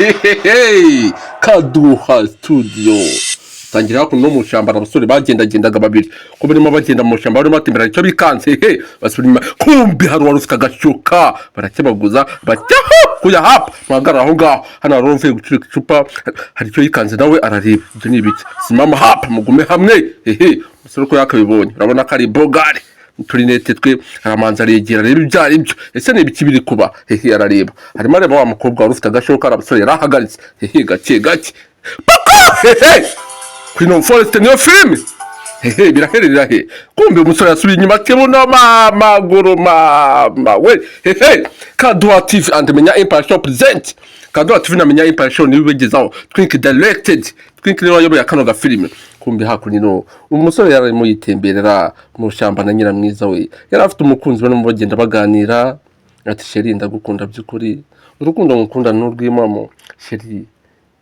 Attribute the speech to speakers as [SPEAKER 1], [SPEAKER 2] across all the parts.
[SPEAKER 1] Hehehe, Kaduha Studio. Tangira hakuno no mu shyamba, abasore bagendagendaga babiri ko barimo bagenda mu shyamba, barimo batembera, icyo bikanze he, basubira inyuma. Kumbi hari uwari ufite agashuka, barakebaguza bajyaho kuya hapa, muhagarara aho ngaho. Hano hari uvuye gucurika icupa, hari icyo yikanze, nawe arareba ibyo ni ibiki. Simama hapa, mugume hamwe. Hehe, umusore uko yakabibonye, urabona ko ari bogari, uturinete twe, aramanza aregera areba ibyo ari byo. Ese ni ibiki biri kuba hehe? Arareba, harimo areba wa mukobwa wari ufite agashoka. Ari abasore yarahagaritse hehe, gake gake paka hehe. Queen of Forest niyo filime hehe, biraherera he? Kumbe umusore yasubiye inyuma, kibuno mama guru mama we. Hehe, Kaduha TV and Menya Empire Show present. Kaduha TV na Menya Empire Show niwe bigezaho. Twink directed, Twink niwe wayoboye kano gafilime. Kumbe hakuno umusore yararimo yitemberera mu shyamba na nyiramwiza we, yari afite umukunzi, barimo bagenda baganira, ati: "Chérie, ndagukunda by'ukuri, urukundo ngukunda ni urw'imamo. Chérie,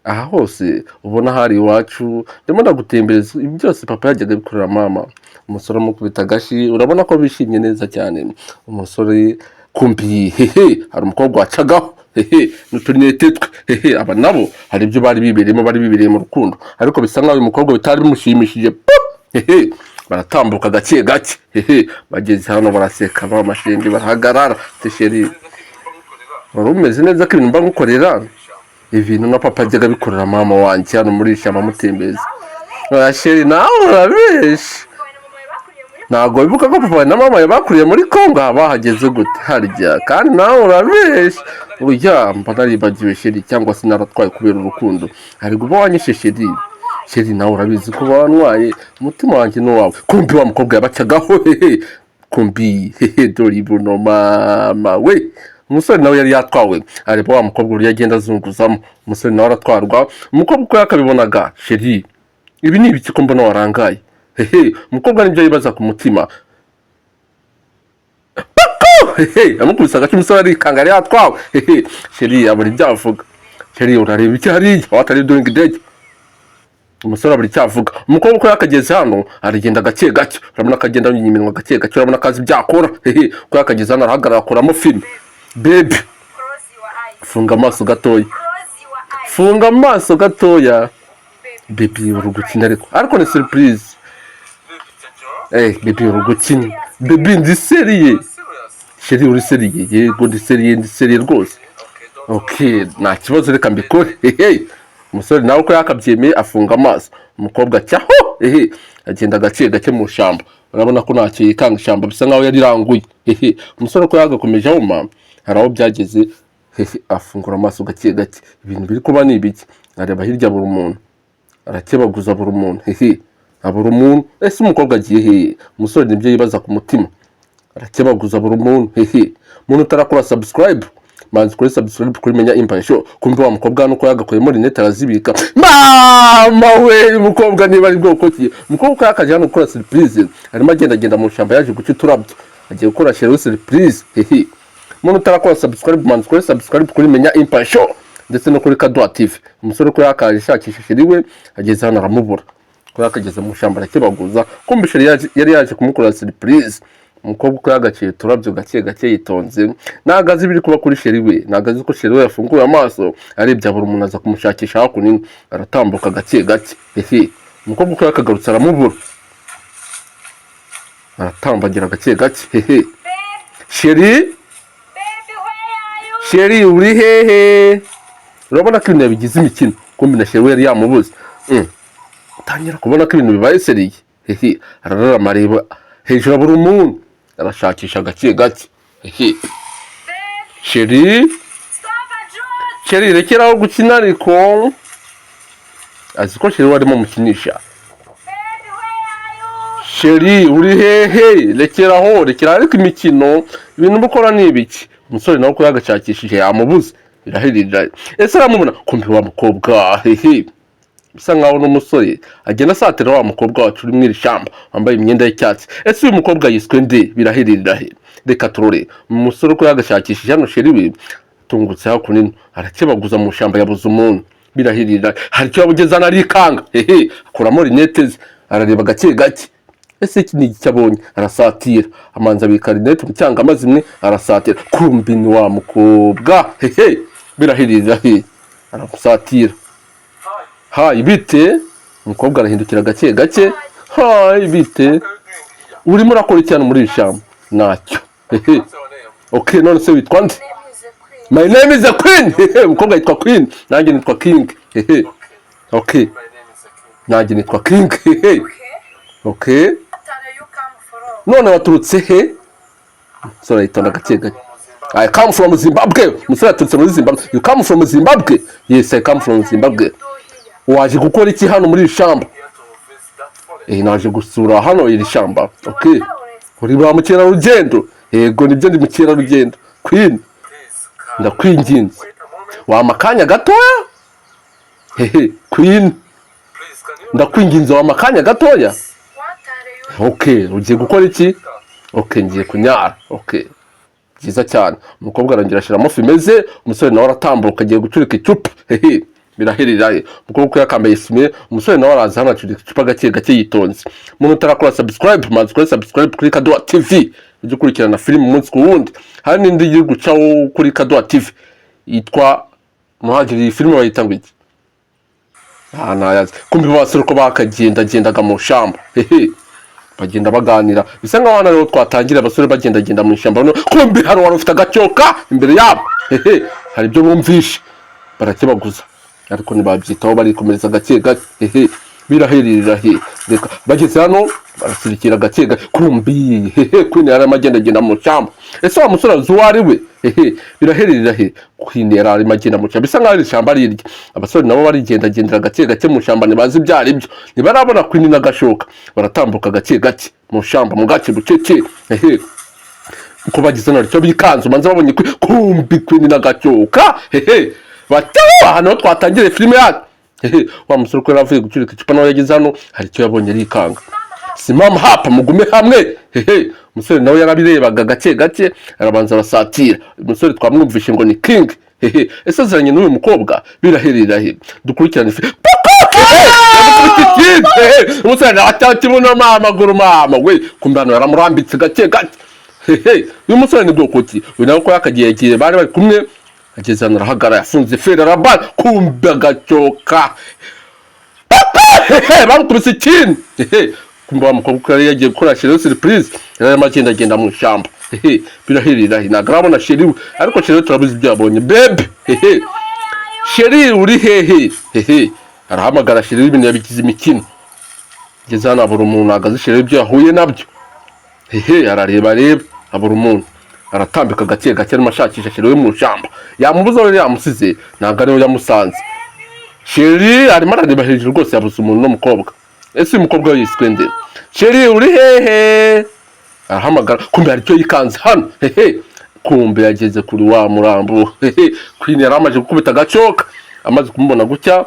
[SPEAKER 1] aha hose ubona hari iwacu, ndimo ndagutembereza, ibi byose papa yajyaga abikorera mama." Umusore amukubita agashi, urabona ko bishimye neza cyane. Umusore kumbi hehe, hari umukobwa wacagaho hehe n'uturinete twe hehe. Aba nabo hari ibyo bari bibereyemo, bari bibereye mu rukundo, ariko bisa nkaho uyu mukobwa bitari bimushimishije hehe. Baratambuka gake gake hehe, bageze hano baraseka b'amashenge, barahagarara. Ati: "Chérie, wari umeze neza ko ibintu mba ngukorera, ibintu na papa ajyaga abikorera mama wanjye hano muri iri shyamba amutembeza." "Oya chérie, nawe urabesha, ntabwo wibuka ko papa na mama bakuriye muri Kongo? Aha bahageze gute harya? Kandi nawe urabesha." "Urya mba naribagiwe chérie, cyangwa se naratwaye kubera urukundo. Ariko uba wanyishe chérie. Chérie, nawe urabizi ko wantwaye umutima wanjye n'uwawe." Kumbi wa mukobwa yabacagaho hehe. Kumbi hehe, dore ibuno mama we. Umusore nawe yari yatwawe, areba wa mukobwa uburyo agenda azunguzamo, umusore nawe aratwarwa. Umukobwa uko yakabibonaga: "Chérie, ibi ni ibiki ko mbona warangaye?" Hehe, umukobwa nibyo yibaza ku mutima. Pako hehe, amukubise agace, umusore arikanga, yari yatwawe. Hehe, chérie abura ibyo avuga. "Chérie, urareba iki hariya? What are you doing there?" Umusore abura icyo avuga. Umukobwa uko yakageze hano aragenda gake gake, urabona ko agenda anyinya iminwa gake gake, urabona ko azi ibyo akora. Hehe, uko yakageze hano arahagarara, akuramo filime. "Baby, funga amaso gatoya, funga amaso gatoya. Baby, uri gukina, ariko ni surprise. Baby, uri gukina. Baby, ndi sérieux." "Chérie, uri sérieux?" "Yego, ndi sérieux, ndi sérieux rwose." "Ok, nta kibazo, reka mbikore." Hehe, umusore nawe uko yakabyemeye afunga amaso, umukobwa cyaho hehe, agenda gake gake mu ishyamba, urabona ko ntacyo yikanga, ishyamba bisa nkaho yariranguye. Hehe, umusore uko yagakomeje ahuma, hari aho byageze hehe, afungura amaso gake gake. Ibintu biri kuba ni ibiki? Areba hirya buri muntu, arakebaguza buri muntu. Hehe, abura umuntu. Ese umukobwa agiye hehe? Umusore nibyo yibaza ku mutima, arakebaguza buri muntu. Hehe, umuntu utarakora subscribe, manzi kuri subscribe kuri Menya Empire Show. Kumva wa mukobwa nuko yagakuyemo rinete arazibika. Mama we, umukobwa niba ari bwoko ki? Umukobwa uko yakaje hano gukora surprise, arimo agenda agenda mu shyamba, yaje guca uturabyo, agiye gukora chérie surprise. Hehe, umuntu utarakora subscribe, manzi kuri subscribe kuri Menya Empire Show ndetse no kuri Kaduha TV. Umusore uko yakaje ashakisha chérie we, ageze hano aramubura. Ko yakageze mu shyamba arakebaguza, kumva chérie yari yaje kumukorera surprise. Umukobwa uko yagaciye uturabyo gake gake yitonze, ntabwo azi ibiri kuba kuri chérie we, ntabwo azi ko chérie we yafunguye amaso, arebye abura umuntu, aza kumushakisha hakuno, aratambuka gake gake. Hehe, umukobwa uko yakagarutse aramubura, aratambagira gake gake. Hehe, chérie, chérie, uri hehe? Urabona ko ibintu yabigize imikino. Kumbi na chérie we yari yamubuze. Utangira kubona ko ibintu bibaye sérieux. Hehe, arararama, areba hejuru, abura umuntu, arashakisha gake gake. Hehe, chérie, chérie, rekeraho gukina. Ariko azi ko chérie we arimo amukinisha. "Chérie, uri hehe? Rekeraho, rekeraho ariko imikino, ibintu uba ukora ni ibiki?" Umusore nawe uko yagashakishije yamubuze, birahirira. Ese aramubona? Kumbi wa mukobwa hehe, bisa nkaho n'umusore agenda asatira wa mukobwa wacu uri mu iri shyamba wambaye imyenda y'icyatsi. Ese uyu mukobwa yiswe nde? Birahirira he? Reka turore. Umusore uko yagashakishije hano chérie we, atungutse hakuno, arakebaguza mu shyamba, yabuze umuntu. Birahirira, hari icyo yabugeze hano arikanga. Hehe, akuramo rinete ze, arareba gake gake. Ese iki ni iki abonye? Arasatira, amanza abika rinete mu cyanga amazimwe, arasatira. Kumbi ni wa mukobwa. Hehe, birahirira he? Aramusatira. "Hi, bite?" Umukobwa arahindukira gake gake. "Hi, bite? Urimo urakora iki hano muri iri shyamba?" Ntacyo. Hehe. "Okay, none se witwa nde?"
[SPEAKER 2] Name is a queen.
[SPEAKER 1] "My name is a queen." Hehe, umukobwa yitwa Queen, nanjye nitwa King. Hehe. "Okay."
[SPEAKER 2] My name is a king.
[SPEAKER 1] Nanjye nitwa King. Hehe.
[SPEAKER 2] Okay.
[SPEAKER 1] "Okay."
[SPEAKER 2] What are you come from?
[SPEAKER 1] None waturutse he? Umusore yitonda gake gake. "I come from Zimbabwe." Umusore yaturutse muri Zimbabwe. "You come from Zimbabwe?" "Yes, I come from Zimbabwe."
[SPEAKER 2] Do here.
[SPEAKER 1] Waje gukora iki hano muri iri shyamba?
[SPEAKER 2] Here to visit that forest.
[SPEAKER 1] Naje gusura hano iri shyamba. "Okay."
[SPEAKER 2] Tourist.
[SPEAKER 1] Uri ba mukerarugendo? Yego, nibyo, ndi mukerarugendo. "Queen."
[SPEAKER 2] Please come.
[SPEAKER 1] Ndakwinginze.
[SPEAKER 2] Wait a moment.
[SPEAKER 1] Wampa akanya gatoya? Hehe, Queen.
[SPEAKER 2] Please, can you
[SPEAKER 1] Ndakwinginze, wampa akanya gatoya?
[SPEAKER 2] What are you
[SPEAKER 1] "Okay, ugiye gukora iki?" "Okay, ngiye kunyara." "Okay, byiza cyane." Umukobwa arongera ashyiramo fimeze, umusore nawe aratambuka, agiye gucurika icupa. Hehe, birahirira he. Umukobwa uko yakambaye isume, umusore nawe araza hano, acurika icupa gake gake yitonze. Umuntu utarakora subscribe, maze ukore subscribe kuri Kaduha TV, ujye ukurikirana filime umunsi ku wundi. Hari n'indi iri gucaho kuri Kaduha TV yitwa Muhagiri. Iyi filime bayita ngo iki? Ah, ntayazi. Kumva abasore uko bakagendagendaga mu shamba, hehe, bagenda baganira, bisa nkaho hano ariho twatangira, abasore bagendagenda mu ishyamba. Noneho kumbi hari wari ufite agacyoka imbere yabo. Hehe, hari ibyo bumvishe, barakebaguza ariko ntibabyitaho, barikomereza gake gake. Hehe, biraherera he. Reka bageze hano barasirikira gake gake. Kumbi hehe, Queen yari arimo agendagenda mu ishyamba. Ese wa musore azi uwo ari we? Hehe, biraherera he. Queen yari arimo agenda mu ishyamba, bisa nkaho iri shyamba ari irye. Abasore nabo barigendagendera gake gake mu ishyamba, ntibazi ibyo ari byo, ntibarabona Queen n'agashoka. Baratambuka gake gake mu ishyamba, mu gace bucece. Hehe, uko bageze hano icyo bikanze, umanza babonye kumbi Queen n'agacyoka. Hehe, bataho ahantu ho twatangiriye filime yacu. Hehe, wa musore uko yari avuye gucurika icupa, nawe yageze hano, hari icyo yabonye, arikanga. "Simama hapa," mugume hamwe. Hehe, umusore nawe yarabirebaga gake gake, arabanza arasatira. Umusore twamwumvishe ngo ni King. Hehe, ese aziranye n'uyu mukobwa? Biraherera he. Dukurikirane poko. Hehe, yamukubise ikindi. Hehe, umusore ntacyakibona amaguru, mama we. Kumbe hano yaramurambitse gake gake. Hehe, uyu musore ni bwoko ki? Uyu nawe ko yakagiye gihe bari bari kumwe, ageze hano arahagarara, yafunze feri, arabara. Kumbe agacyoka. Hehe, bamukubise ikindi. Hehe, kumbe wa mukobwa uko yari yagiye gukora chéri surprise, yari arimo agendagenda mu ishyamba. Hehe, birahirira he, ntabwo arabona chéri we, ariko chéri we turabuze ibyo yabonye. "Bébé." Hehe, "Chéri, uri hehe?" Hehe, arahamagara chéri we, ibintu yabigize imikino. Ageze hano abura umuntu, ntabwo azi chéri we ibyo yahuye nabyo. Hehe, arareba areba, abura umuntu, aratambika gake gake, arimo ashakisha chéri we mu ishyamba. Yamubuze aho yari yamusize, ntabwo ariho yamusanze. Chéri arimo arareba hejuru rwose, yabuze umuntu n'umukobwa. Ese uyu mukobwa we yiswe nde? "Chéri, uri hehe?" Arahamagara. Kumbe hari icyo yikanze hano. Hehe, kumbe yageze kuri wa murambo. Hehe, Queen yari amaze gukubita agacoka. Amaze kumubona gutya,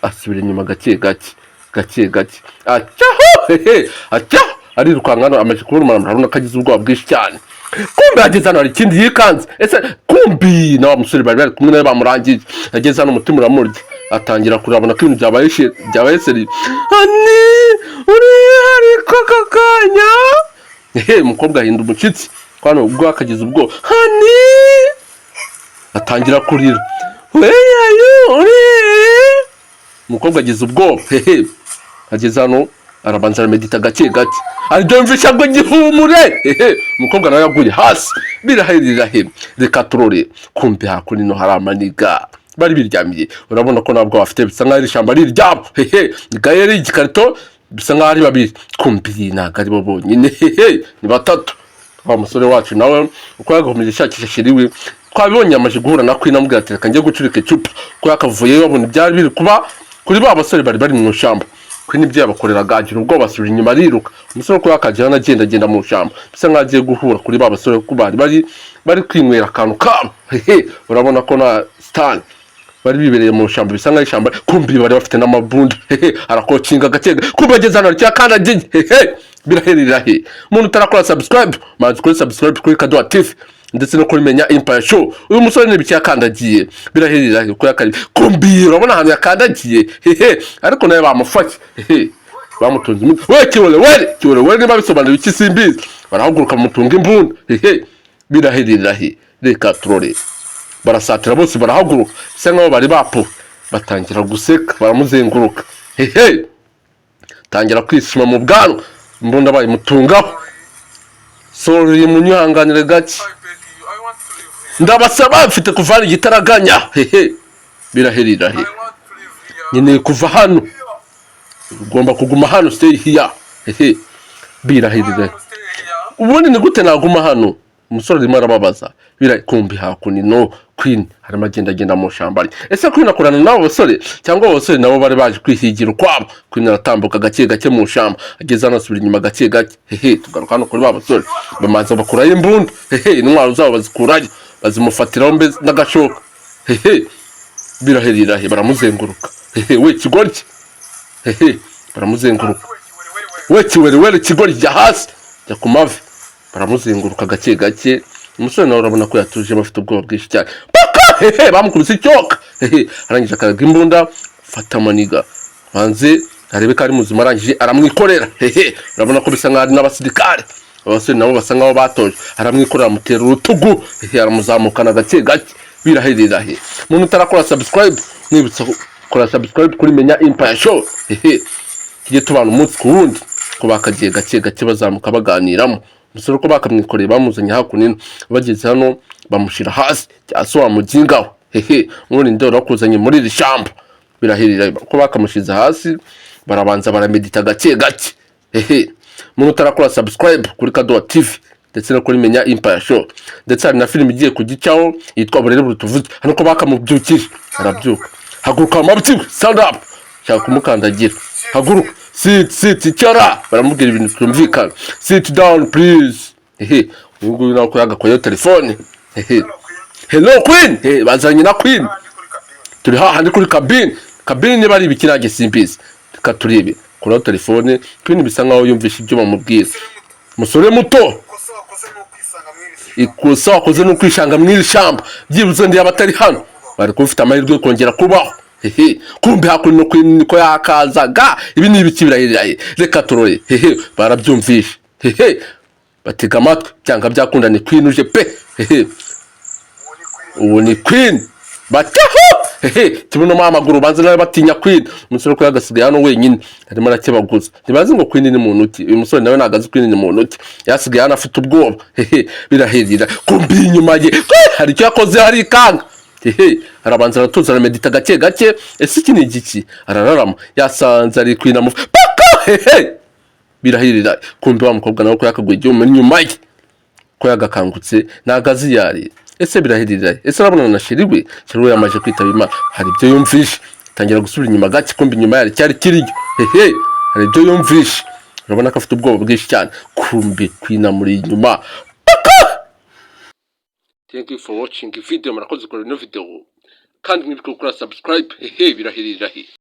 [SPEAKER 1] asubira inyuma gake gake, gake gake, acyaho. Hehe, acyaho, arirukanka. Hano amaze kubona umurambo, urabona ko agize ubwoba bwinshi cyane. Kumbe yageze hano, hari ikindi yikanze. Ese kumbi na wa musore bari bari kumwe nawe bamurangije. Yageze hano, umutima uramurya, atangira kurabona ko ibintu byabaye byabaye sérieux. "Honey, uri ariko aka kanya?" Ehe, umukobwa ahinda umushyitsi hano ubwo akagize ubwoba. "Honey," atangira kurira. "Where uri?" Umukobwa agize ubwoba. Hehe, ageze hano arabanza aramedita gake gake, aryumvisha ngo gihumure. Hehe, umukobwa nawe yaguye hasi. Birahirira he. Reka turore. Kumbe hakuno hari amaniga bari biryamiye, urabona ko ntabwo bafite, bisa nkaho iri shyamba ari iryabo. Hehe, gayeri igikarito, bisa nkaho ari babiri. Kumbe ntabwo ari bo bonyine. Hehe, ni batatu. Wa musore wacu nawe uko yagakomeje ashakisha chéri we, twabibonye yamaze guhura na Queen, amubwira ati: "Reka njye gucurika icupa." Ko yakavuyeyo, babona ibyari biri kuba kuri ba basore bari bari mu ishyamba. Queen ibyo yabakoreraga, agira ubwoba, asubira inyuma, ariruka. Umusore uko yakagera agenda agenda mu ishyamba, bisa nkaho agiye guhura kuri ba basore ko bari kwinywera akantu kabo. Hehe, urabona ko na sitani bari bibereye mu ishyamba, bisa nkaho ishyamba. Kumbi bari bafite n'amabunda. Hehe, arakokinga gake. Kumbi ageze hano cyakandagiye. Hehe, biraherera he. Umuntu utarakora subscribe, manzi kuri subscribe kuri Kaduha TV ndetse no kuri Menya Empire Show. Uyu musore ni yakandagiye, biraherera he, uko yakari. Kumbi urabona ahantu yakandagiye. Hehe, ariko nawe bamufashe. Hehe, bamutunze imbunda. We kiwele wele kiwele wele, niba bisobanura iki simbizi. Barahaguruka, bamutunga imbunda. Hehe, biraherera he. Reka turore. Barasatira bose, barahaguruka, bisa nkaho bari bapuwe. Batangira guseka, baramuzenguruka. Hehe, tangira kwishima mu bwanwa, imbunda bayimutungaho. Sorry, munyihanganire gake.
[SPEAKER 2] I beg you, I want to leave here.
[SPEAKER 1] Ndabasaba, mfite kuvana igitaraganya. Hehe, biraherira he?
[SPEAKER 2] I want to leave here.
[SPEAKER 1] Nkeneye kuva hano. Ugomba kuguma hano, stay here. Hehe, birahirira.
[SPEAKER 2] I want to stay here.
[SPEAKER 1] Ubundi ni gute naguma hano? Umusore arimo arababaza. Kumbi hakuno no Queen arimo agendagenda mu shamba rye. Ese Queen akorana n'abo basore, cyangwa abo basore nabo bari baje kwihigira ukwabo? Queen aratambuka gake gake mu shamba, ageze hano asubira inyuma gake gake. Hehe, tugaruka hano kuri ba basore, bamanza bakurayo imbunda. Hehe, intwaro zabo bazikurayo, bazimufatiraho mbese n'agashoka. Hehe, biraherira he? Baramuzenguruka. Hehe, we kigoryi! Hehe, baramuzenguruka. We kiwerewere, kigoryi, jya hasi, jya ku mavi! Baramuzenguruka gake gake. Umusore nawe urabona ko yatuje, bafite ubwoba bwinshi cyane. Paka! Hehe, bamukubise icyoka. Hehe, arangije akaraga imbunda, fata amaniga hanze arebe ko ari muzima. Arangije aramwikorera. Hehe, urabona ko bisa nkaho ari n'abasirikare. Abasore nabo basa nkaho batoje. Aramwikorera, amutera urutugu. Hehe, aramuzamukana gake gake. Biraherera he? Umuntu utarakora subscribe, nibutsa kora subscribe kuri Menya Empire Show. Hehe, tujye tubana umunsi ku wundi. Ko bakagiye gake gake bazamuka baganiramo. Umusore uko bakamwikoreye, bamuzanye hakuno. Bageze hano bamushyira hasi. Cyangwa se wamugingaho? Hehe, ubundi ndora wakuzanye muri iri shyamba? Birahirira ko bakamushyize hasi, barabanza baramedita gake gake. Hehe, umuntu utarakora subscribe kuri Kaduha TV ndetse no kuri Menya Empire Show, ndetse hari na filime igiye kugicaho yitwa Burere Burutuvuze. Hano ko bakamubyukije, arabyuka. Haguruka mabyi, stand up! Shaka kumukandagira. Haguruka, sit, sit, icara! Baramubwira ibintu byumvikana. Sit down, please. Hehe, uyu nguyu nawe ko yagakoyeho telefone. Hehe, hello Queen. Hehe, bazanye na Queen. Turi hahandi kuri cabine. Cabine niba ari ibiki nanjye simbizi, reka turebe. Kuraho telefone. Queen bisa nkaho yumvishe ibyo bamubwira. Musore muto, ikosa wakoze ni ukwishanga mu iri shyamba. Byibuze ndi abatari hano bari kuba ufite amahirwe yo kongera kubaho. Hehe, kumbe hakuno Queen niko yakazaga. Ibi ni ibiki? Birahiriraye, reka turore. Hehe, barabyumvishe. Hehe, batega amatwi. Byanga byakunda ni Queen uje pe. Hehe, ubu ni Queen. Bataho! Hehe, kibuno amaguru, banze nawe batinya Queen. Umusore ko yagasigaye hano wenyine, arimo arakebaguza. Ntibazi ngo Queen ni muntu ki. Uyu musore nawe ntabwo azi Queen ni muntu ki. Yasigaye hano afite ubwoba. Hehe, birahirira. Kumbi inyuma ye hari icyo yakoze, hari ikanga. Hehe, arabanza aratuza, aramedita gake gake. Ese iki ni igiki? Arararama, yasanze ari Queen amu paka. Hehe, birahirira. Kumbi wa mukobwa nawe ko yakaguye igihugu inyuma ye, ko yagakangutse, ntabwo azi yari. Ese birahirira? Ese arabona na chéri we? Chéri we yamaze kwitaba Imana. Hari ibyo yumvishe, atangira gusubira inyuma gake. Kumbi inyuma yari cyari kiriyo. Hehe, hari ibyo yumvishe, urabona ko afite ubwoba bwinshi cyane. Kumbi Queen amuri inyuma. Paka! Thank you for watching video. Murakoze kureba ino video, kandi mwibuke gukora subscribe. Hehe, birahirira he?